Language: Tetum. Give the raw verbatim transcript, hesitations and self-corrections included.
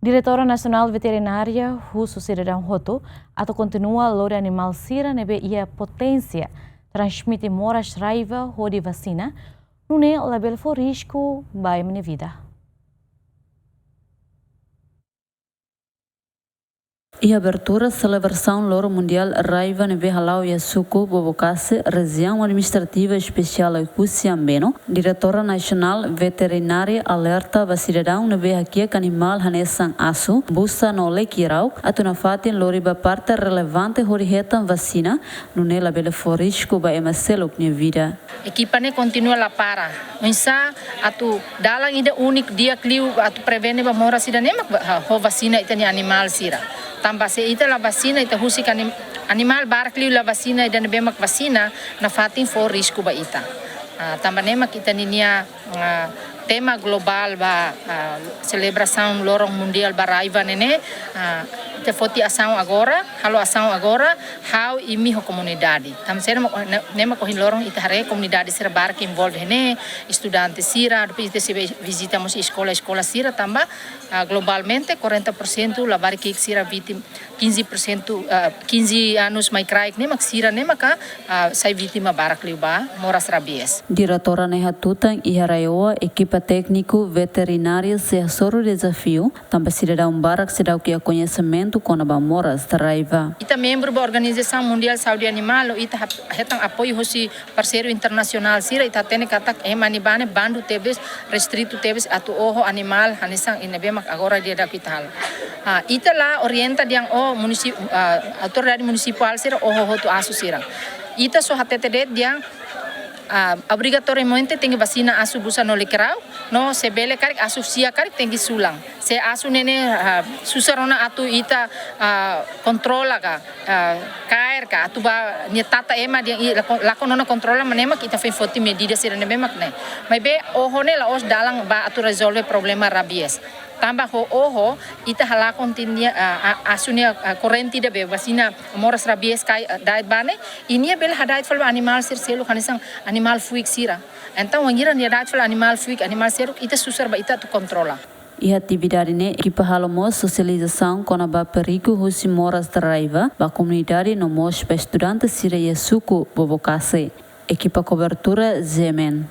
Diretora Nasionál Veterinária husu sidadaun hotu atu kontinua lori animál sira ne'ebé iha poténsia transmite moras raiva hodi vasina, nune'e labele fó risku ba ema nia vida. Iha abertura selebrasaun Loron Mundiál Raiva ne'ebé hala'o iha suku Bobokase, Rejiaun Administrativa Espesiál Oekusi Ambeno, Diretora Nasionál Veterinária alerta ba sidadaun ne'ebé hakiak animál hanesan asu, busa no lekirauk atu nafatin lori ba parte relevante hodi hetan vasina, nune'e labele fó risku ba ema seluk nia vida. Ekipa ne'e kontinua la para. Oinsá atu dalan ida úniku di'ak liu atu prevene ba moras ida-ne'e mak ba, ha, ho vasina ita-nia animál sira. Tanba se ita la vasina, ita husik anim-, animál barak liu la vasina, ida ne'ebé mak vasina, nafatin fó risku ba ita. Ah, tanba ne'e mak ita ninia, ah, tema globál ba, ah, selebrasaun Loron Mundiál ba Raiva ne'e ne'e, ah, ita foti asaun agora, halo asaun agora, ha'u imi ho komunidade. Tanba sira mak, ne-, ne'e mak ohin loron ita haree komunidade sira barak envolve ne'e, estudante sira, depois ita sei vizita mós eskola, eskola sira tanba, ah, globalmente quarenta por cento labarik ki'ik sira vítima, quinze por cento, ah, quinze anos mai kraik ne'e mak sira ne'e maka, ah, sai vítima barak liu ba moras rabies. Diretora ne'e hatutan iha RAEOA ekipa tékniku veterinária sei hasoru dezafiu, tanba sidadaun barak seidauk iha koñesimentu kona-ba moras raiva. Ita membru ba Organizasaun Mundiál Saúde Animál, ita hap-, hetan apoiu husi parseiru internasionál sira, ita hatene katak ema ne'ebá ne'e bandu tebes, restritu tebes atu oho animál hanesan ida ne'ebé mak agora daudaun ita halo. Ah, ita la orienta dehan ó munisip-, ah, autoridade munisipál sira oho hotu asu sira. Ita só hatete de'it dehan, ah, obrigatoriamente tenke vasina asu, busa no lekirauk, no se bele karik asu sia karik tenke sulan. Se asu ne'e ne'e, ah, susar ona atu ita, ah, kontrola ka, ah, kaer ka, atu ba nia tata ema dehan i lakon, lakon ona kontrola, mak ne'e mak ita foin foti medida sira ne'ebé mak ne'e. Maibé oho ne'e la'ós dalan ba atu rezolve problema rabies. Tanba ho oho, ita halakon tiha nia, ah, ah, asu nia, ah, korrente ida be vasina moras rabies kaer, ah, da'et ba ne'e, i nia bele hada'et fali ba animál sira seluk hanesan animál fuik sira. Entaun, wainhira nia da'et fali animál fuik, animál seluk, ita susar ba ita atu kontrola. Iha atividade ne'e, ekipa halo mós sosializasaun kona-ba perigu husi moras raiva ba komunidade no mós ba estudante sira iha suku Bobokase. Ekipa kobertura GMN.